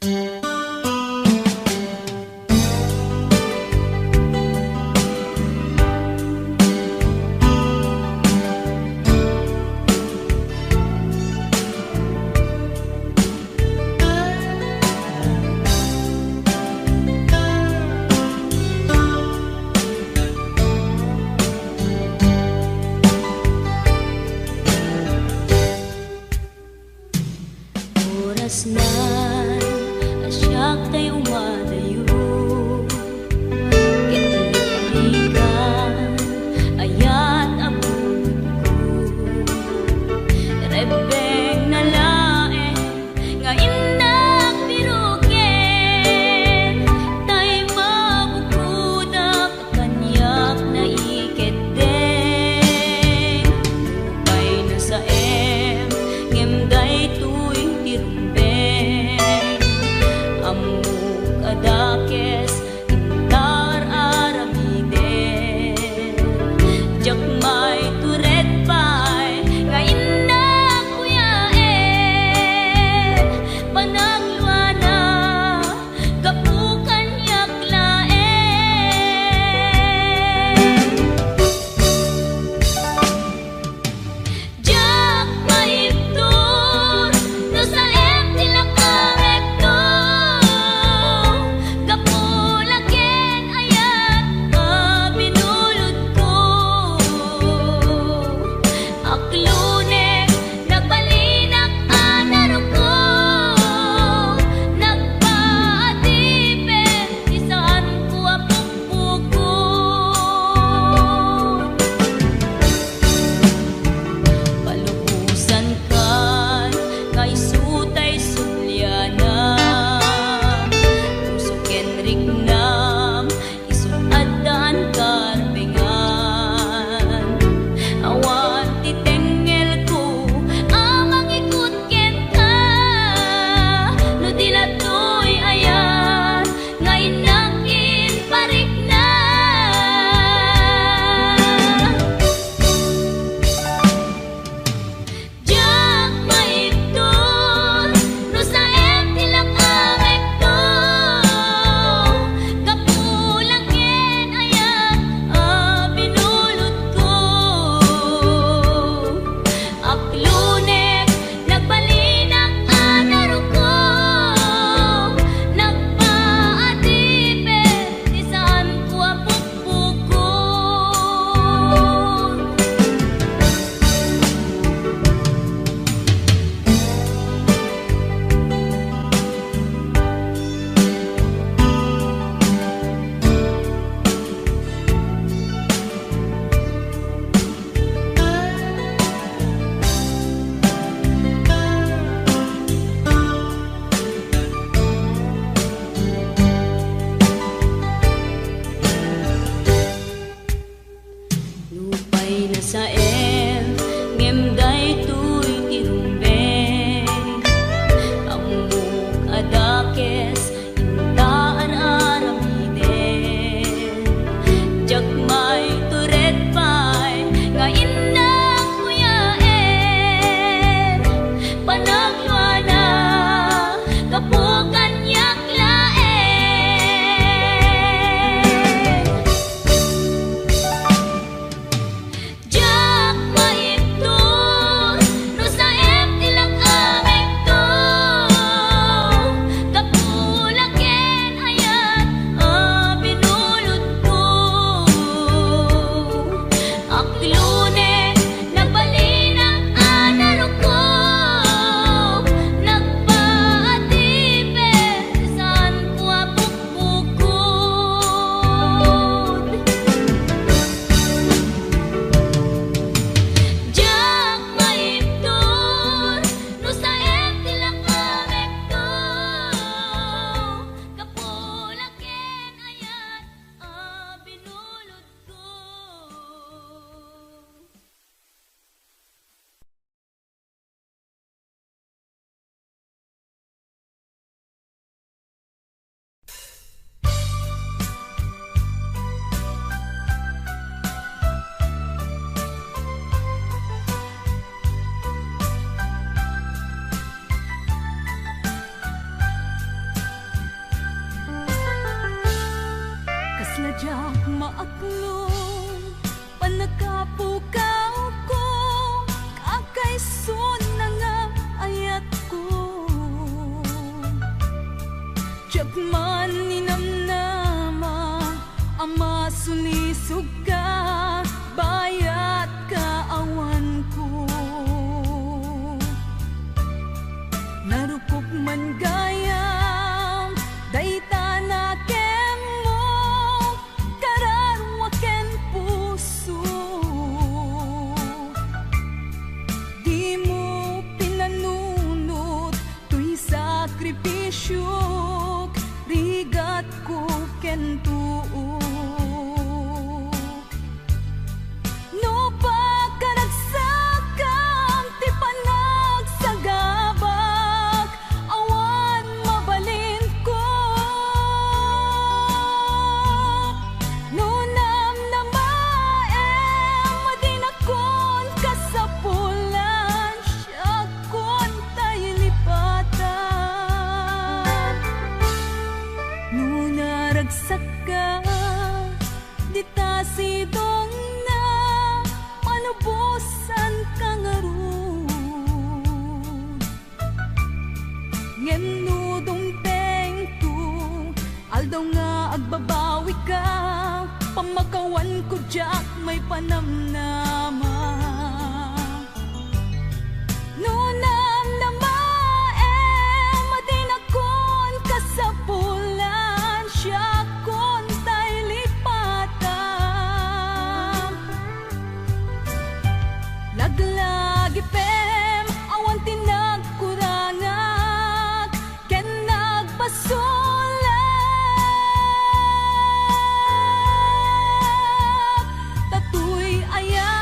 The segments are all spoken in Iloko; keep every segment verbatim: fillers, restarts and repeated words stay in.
Orasna a siak tay umadayo, ket liklikan, ayat a bunotko. Rebbengna laeng nga innak piruken, tay mabukodak a kaniak naikeddeng. Nupay nasaem, ngem daytoy ti rumbeng. Ammok a Pannakapukawko, kakaisunna nga ayatko. Diak man ninamnama a masulisog ka, bayat ka awanko. Narukop man gayam dayta nakemmo, kararua ken puso. Dimo pinanunot toy sakripisiok, rigatko ken tuok. No pakaragsakan ti panagsagabak, awan mabalinko. No namnamaem a dinakon kasapulan, siakon tay lipatan. No naragsakka, dita sidongna, malubosanka ngarud. Ngem no dumtengto, aldaw nga agbabawika, pammakawanko diak maipanamnama. No namnamaem a dinakon kasapulan, siakon tay lipatan. Laglagipem, awan ti nagkurangak ken nagbasolak. Ta toy aya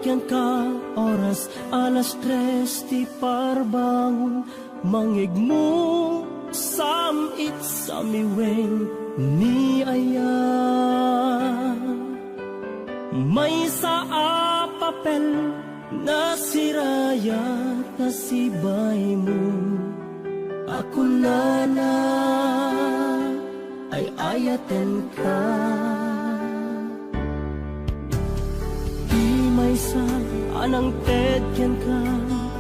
kenka, oras alas tres ti parbangon, mangngegmo, sam-it, samiwen, ni aya. Maysa a papel, nasirayat, nasibaymo. A kunana, ay-ayatenka. Ti maysa a nangted kenka,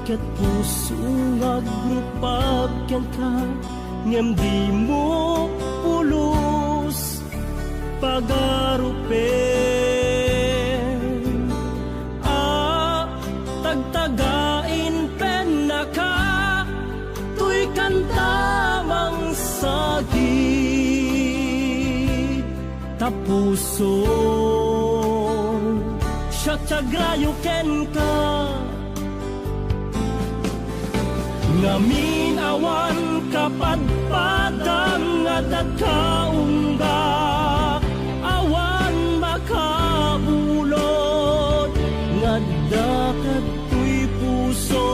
ket puso nga agrupag kenka, ngem dimo pulos pagarupen. A tagtagain pennaka, toy kanta mangsagid. Ta puson, siak ti agrayo kenka. Ngamin awan kapadpadam nga adda kaunggak, awan makabulod nga adda kadtoy puso.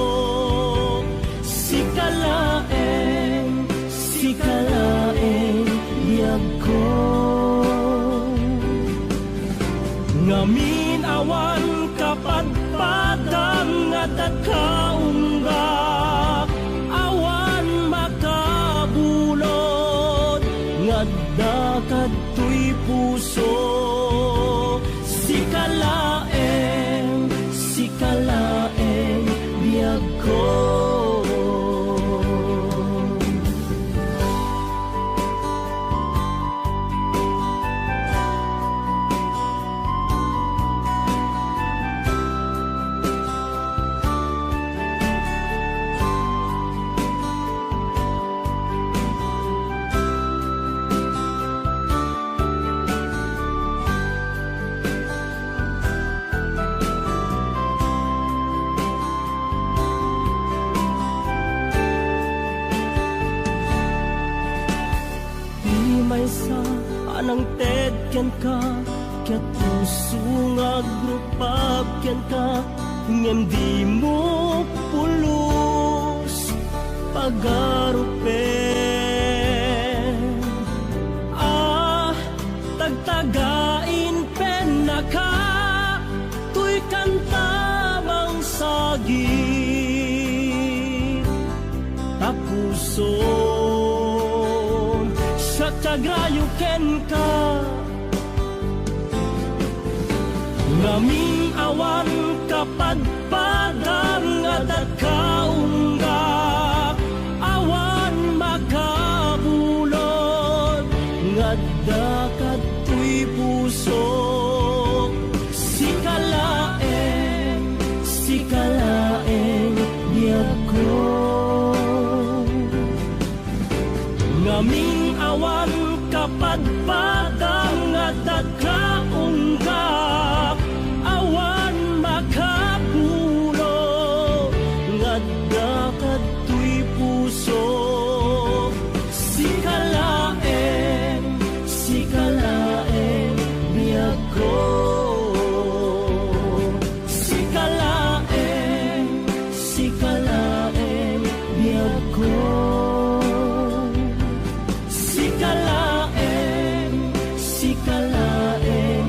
Sika laeng, sika laeng, biagko. Ngamin awan kapadpadam nga adda kaunggak, awan makabulod nga adda kadtoy puso. Sika laeng, sika laeng, biagko. Ti maysa a nangted kenka, ket puso nga agrupag kenka, ngem dimo pulos pagarupen. A tagtagain pennaka, toy kanta mangsagid. Ta puson, siak ti agrayo kenka. Ngamin awan kapadpadam nga adda kaunggak, awan makabulod nga adda kadtoy puso. Sika laeng, sika laeng, biagko. Ngamin awan kapadpadam nga adda kaunggak, awan makabulod nga adda kadtoy puso. Sika laeng, sika laeng, biagko. Sika laeng, sika laeng, biagko. Sika laeng, sika laeng,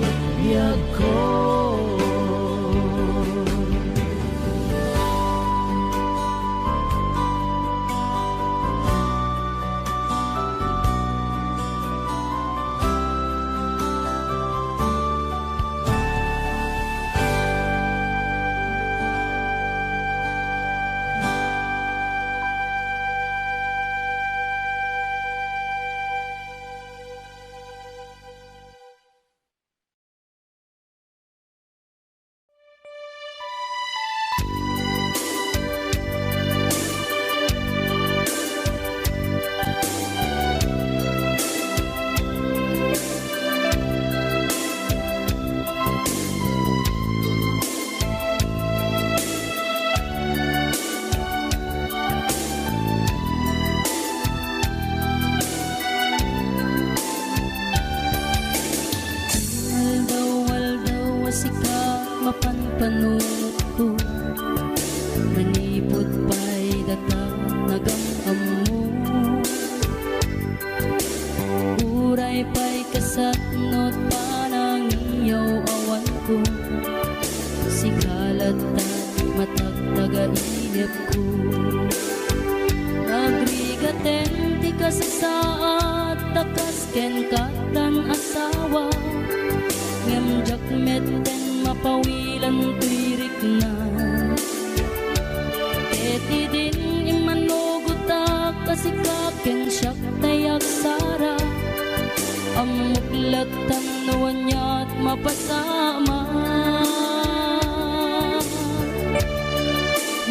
Sika latta matagtagainepko. Nagrigaten ti kasasaad ta kas kenka addan asawa, ngem diak metten mapawilan toy rikna. Ket idin immanugotak a sika ken siak tay agsara, ammok lattan no aniat mapasamak.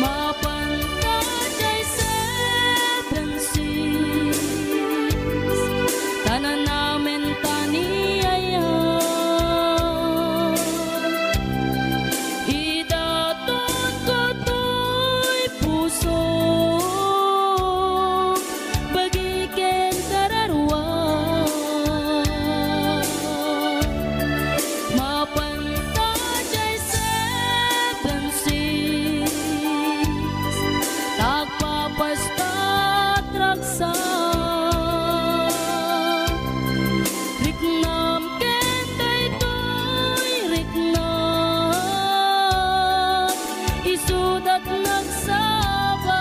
Mapanta jay seven seas, ta nanamen ta ni aya. Idatonko toy pusok, bagi ken kararua. Mapanta jay seven seas, ta agpapastat ragsak. Riknam ken daytoy riknak, isudat nagsaba.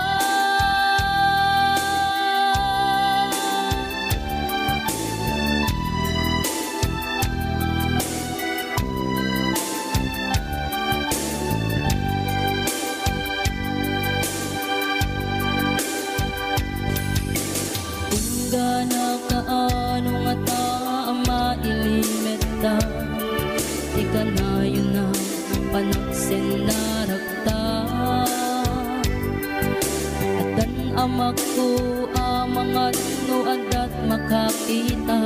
Inggana kaano ngata a mailimetta ti kanayon a panagsennarakta. Addan amakko a mangan no addat makakita,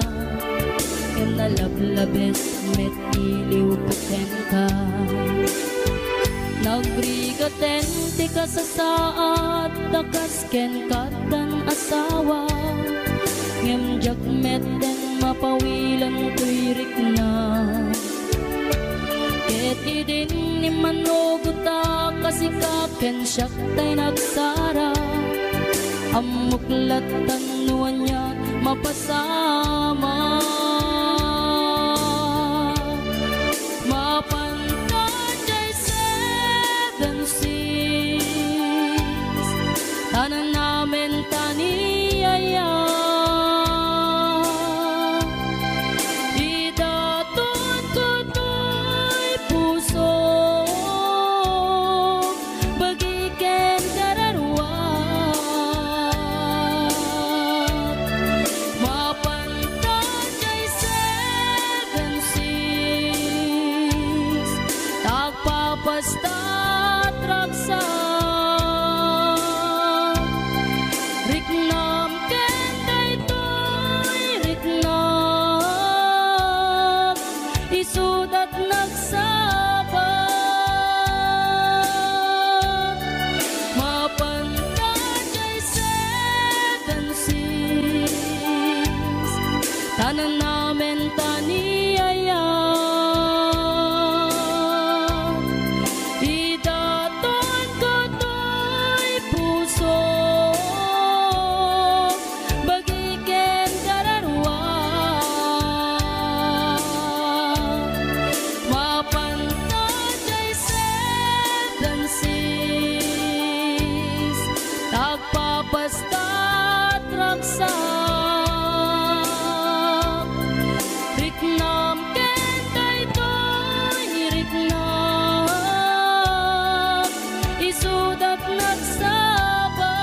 ken nalablabes met iliwko kenka. Nagrigaten ti kasasaad ta kas kenka addan asawa, ngem diak metten mapawilan toy rikna. Ket idin immanugotak a sika ken siak tay nagsara, ammok lattan no aniat mapasamak. Mapanta jay seven seas, ta nanamen ta ni aya. Idatonko toy pusok, bagi ken kararuak. Mapanta jay seven seas, ta agpapastat ragsak. Riknam ken daytoy riknak, isudat nagsaba. Mapanta jay seven seas, ta nanamen ta ni aya. Idatonko toy pusok, bagi ken kararuak. Mapanta jay seven seas, ta agpapastat ragsak. Riknam ken daytoy riknak, isudat nagsaba.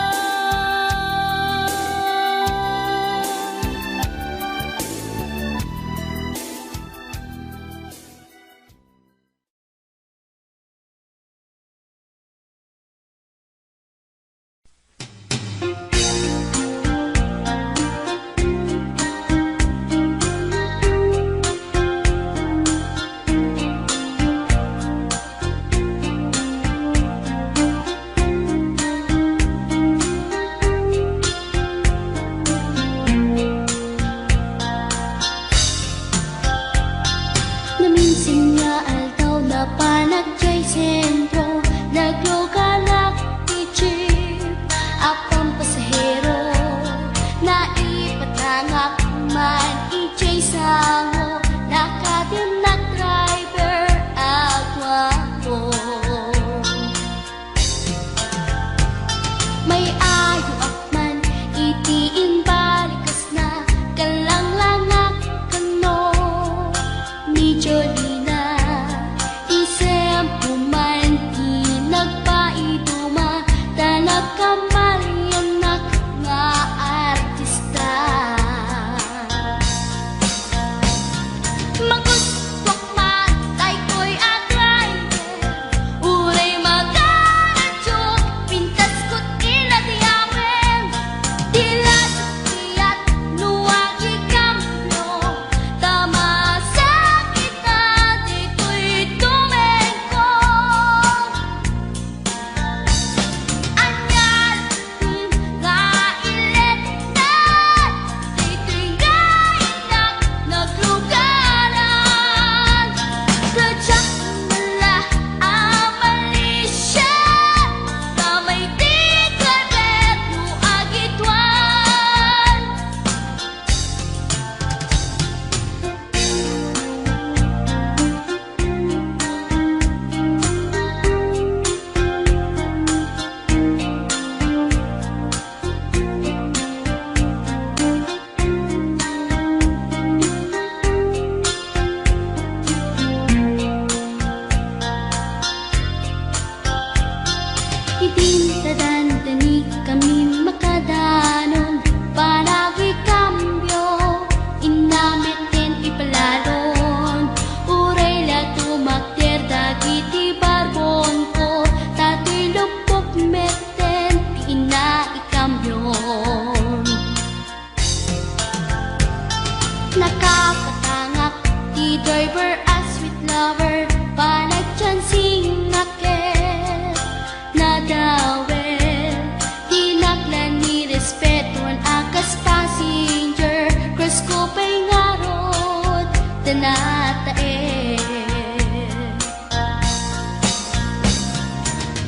nataen.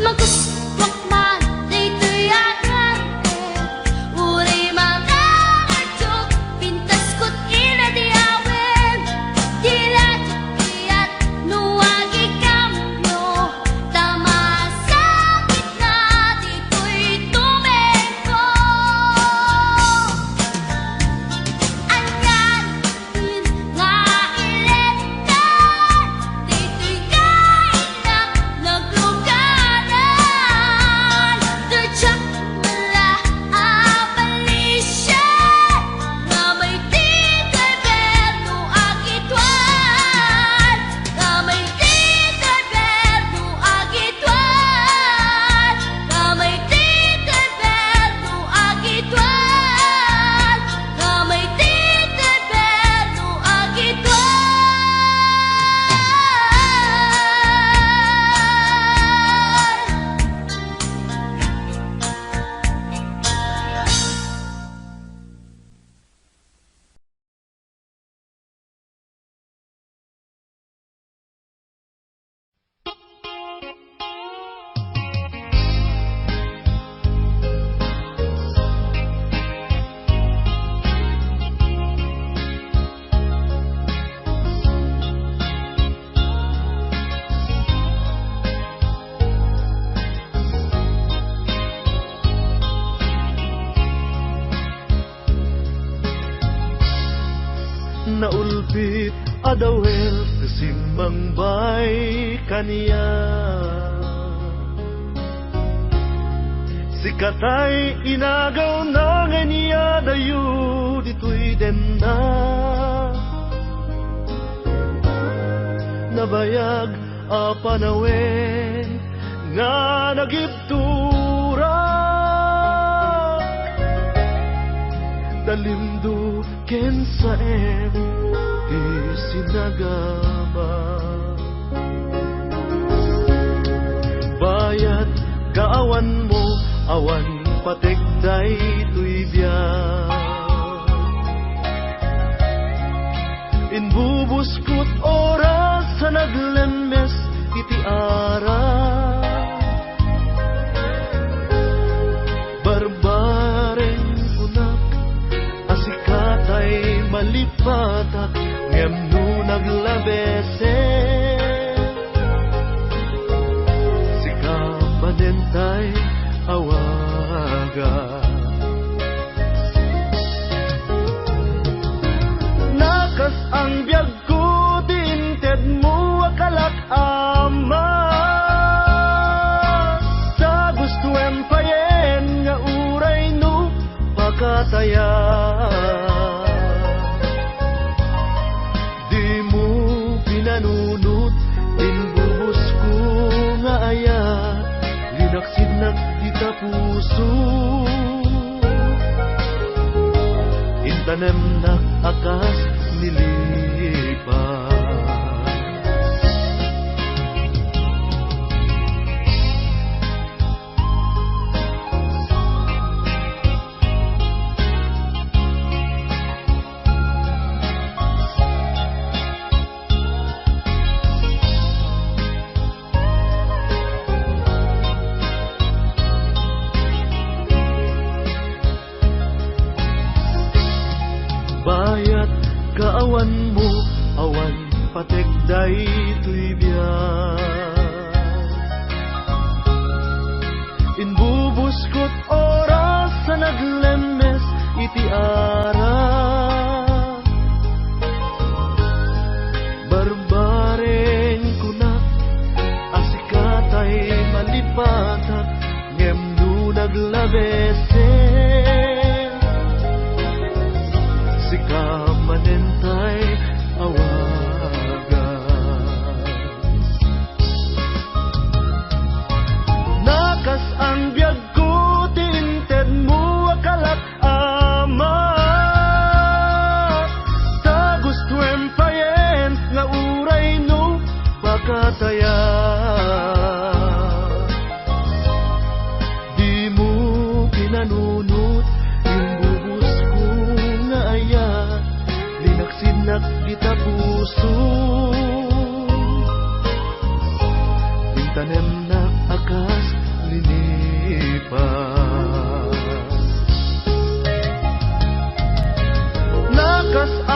Magustuak man daytoy a ngarem, uray mangaradyo, pintasko ti inayawen, ti radyo ti at no agikambio, ta masakit na ditoy tumengko. Anian nga ilettan ditoy nga innak nagluganan, diak met la a balisian, nga may ti driver no agituan, nga may ti driver no agituan, nga may ti driver no agituan, nga may ti driver no agituan. Naulbit a dawel ti simmangbay kaniak. Sika tay inagawna nga inyadayo ditoy denna. Nabayag a panawen nga nagibturak. Talimdo ken saem ti sinagaba. Bayat kaawanmo, awan patek daytoy biag. Imbubuskot oras a naglemmes iti ara. Barbareng kunak a sika tay malipatak, ngem no naglabesen, sika manen tay awaga. Nakas-ang biagko ti intedmo a kalak, Ama, ta gustoem payen nga uray no pakatayan. Dimo pinanunot ti imbubusko nga ayat, linaksidnak dita puso. Intanemnak a kas ni lipa. Bayat kaawanmo, awan patek daytoy biag. Imbubuskot oras a naglemmes iti ara. Barbareng kunak a sika tay malipatak, ngem no naglabesen, sika manen tay awagan. Nakas-ang biagko ti intedmo a kalak, Ama,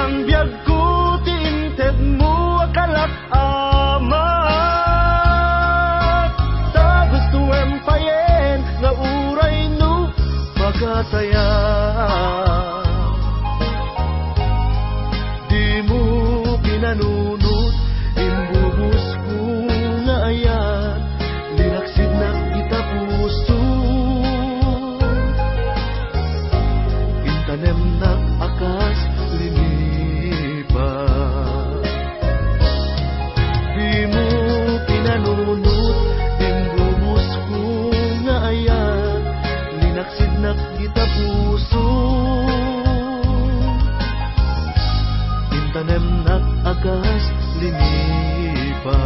Biagko ti intedmo a kalak-amak. Ta gustoem payen nga uray no pagatayan. Dimo pinanunot, imbubusko nga ayat, linaksidnak ita puso. Intanemnak a kas linipa. Dimo pinanunot, imbubusko nga ayat, linaksidnak ita puso. Intanemnak a kas linipa.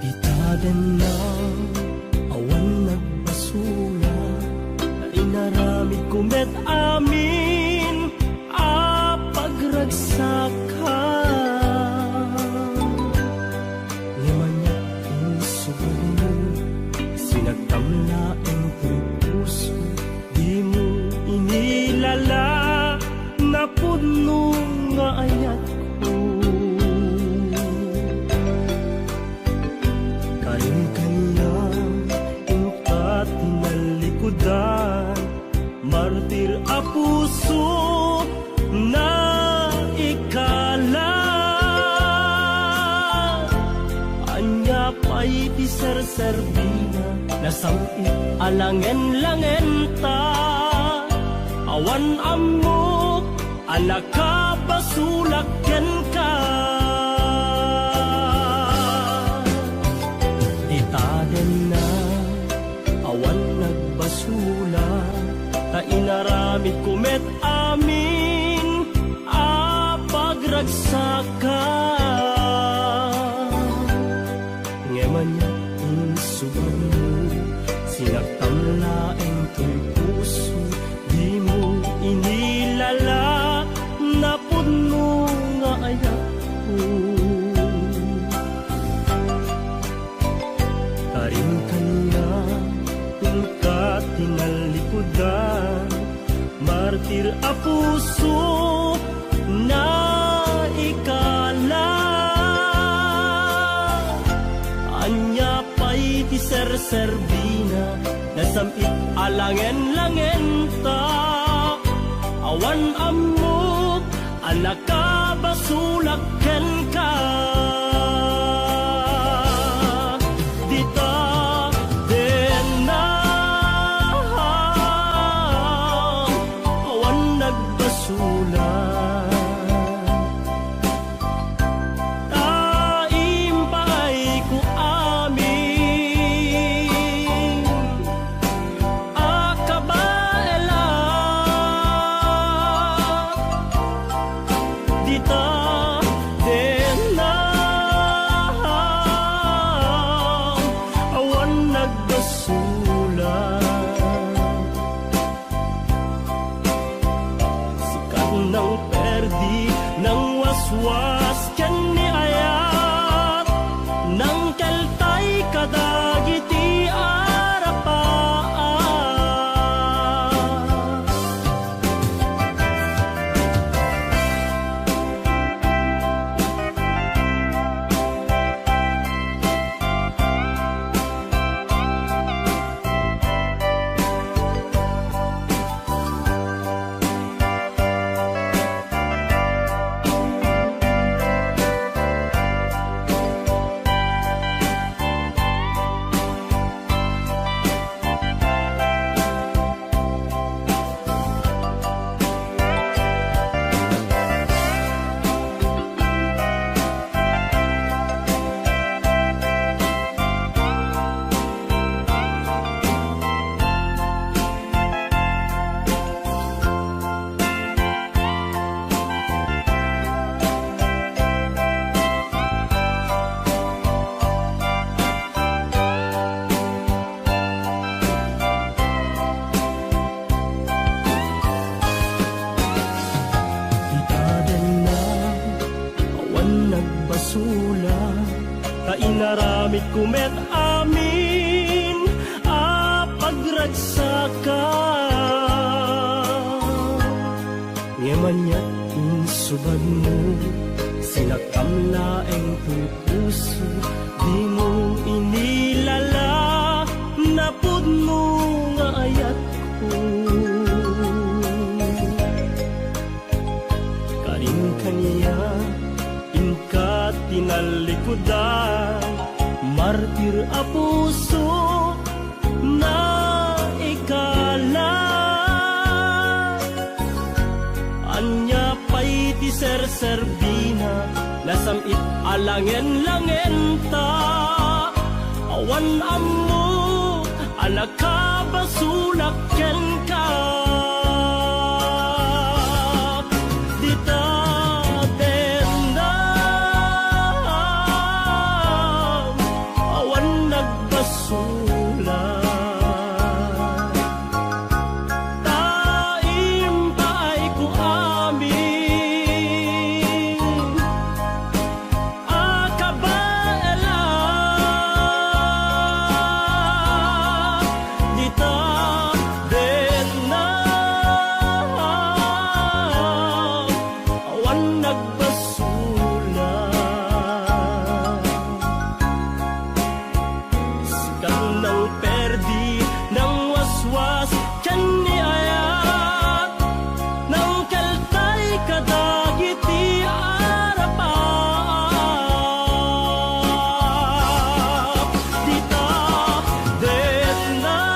Dita denna, awan nagbasola, ta inaramidko met amin a pagragsakka. Ngem ania ti insubadmo, sinagtam laeng ti puso, dimo inilala, napudno nga ayatko. Karin kaniak, inka ti nallikudan, martir a puso, naikala. Ania pay ti serserbina, nasam-it a langen-langenta, awan ammok a nakabasolak kenka. Dita denna, awan nagbasola, ta inaramidko met amin a pagragsakka. Ngem ania ti insubadmo, sinagtam laeng ti puso, dimo inilala, napudno nga ayatko. Karin kaniak, inka ti nallikudan, martir a puso, naikala. Ania pay ti serserbina, nasam-it a langen-langenta, awan ammok a nakabasolak kenka. Dita denna, awan nagbasola, ta impaayko amin a kabaela. Dita denna, awan nagbasola. Sika ti nangperdi, nangwaswas ken ni ayat, nangkeltay kadagiti arapaak. Mikumet amin a pagragsaka. Ngem aniat insubadmo, sinakam laeng ti puso, dimo inilala napudno nga ayatko. Karin kaniak, inka tinallikudan, martir a puso, naikala. Ania pay ti serserbina, nasam-it a langen-langenta, awan ammo a nakabasolak kenka. Dita dennam, awan nagbasolak. Ta impaayko amin a kabaelan, dita dennam, awan nagbasolak. Sika nang perdi, nang waswas, ken ni ayat, nang keltay kadagiti Arab. Dita dennam,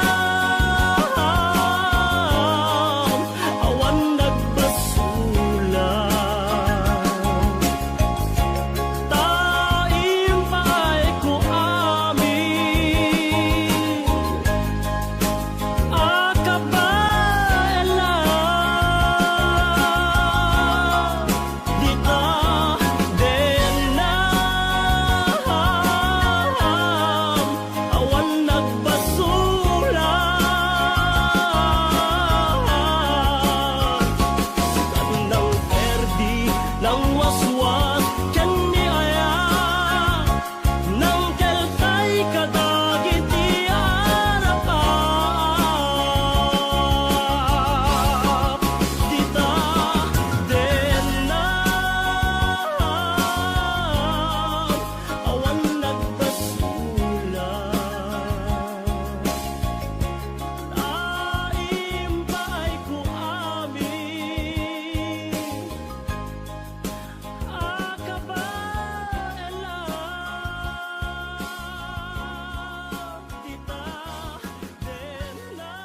awan nagbasolak. Ta impaayko amin a kabaelan, dita dennam, awan nagbasolak. Sika nang perdi, nang waswas, ken ni ayat, nang keltay kadagiti Arab. Dita dennam, awan nagbasolak. Impaayko amin a kabaelan, dita dennam,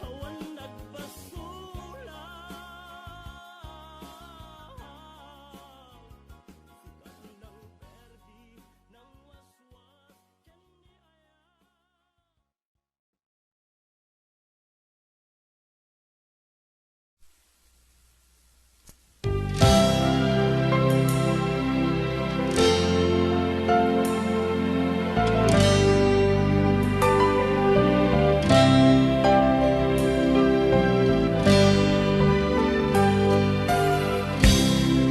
awan nagbasolak.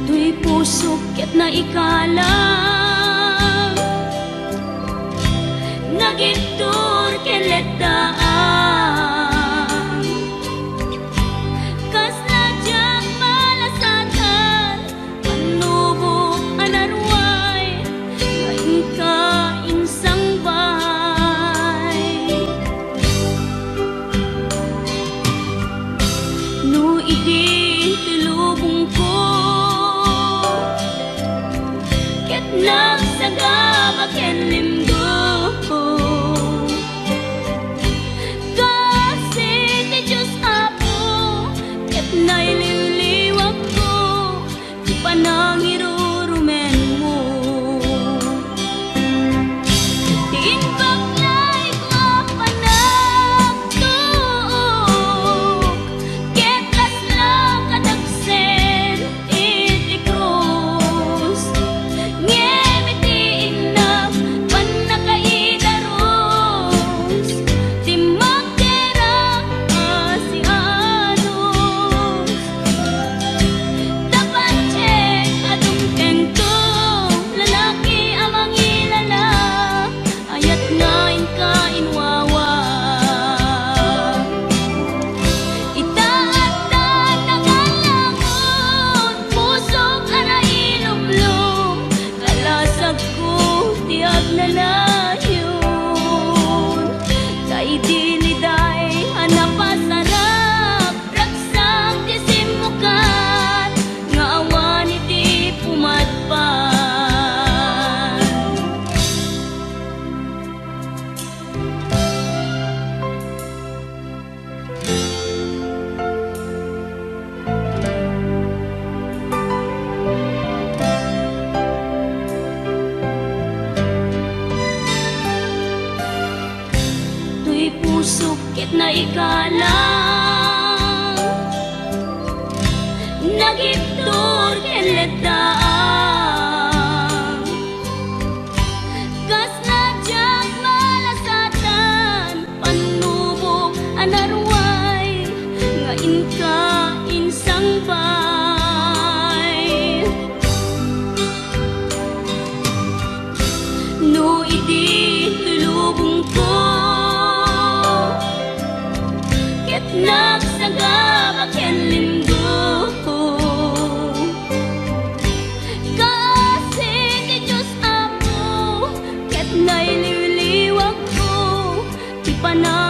Toy pusok ket naikalang, nagittor ken letdaan. Kasla diak malasatan, pannubo a naruay, nga inka insangbay. No idi ti lubongko, Sukket naikalang, nagibtur ken letdaan. Kasla diak malasatan, pannubok a naruay nga inka insangbay. No idi lubongko ket nagsagaba ken limdo, kaasi ti Dios Apo ket nailiwliwagko ti pana-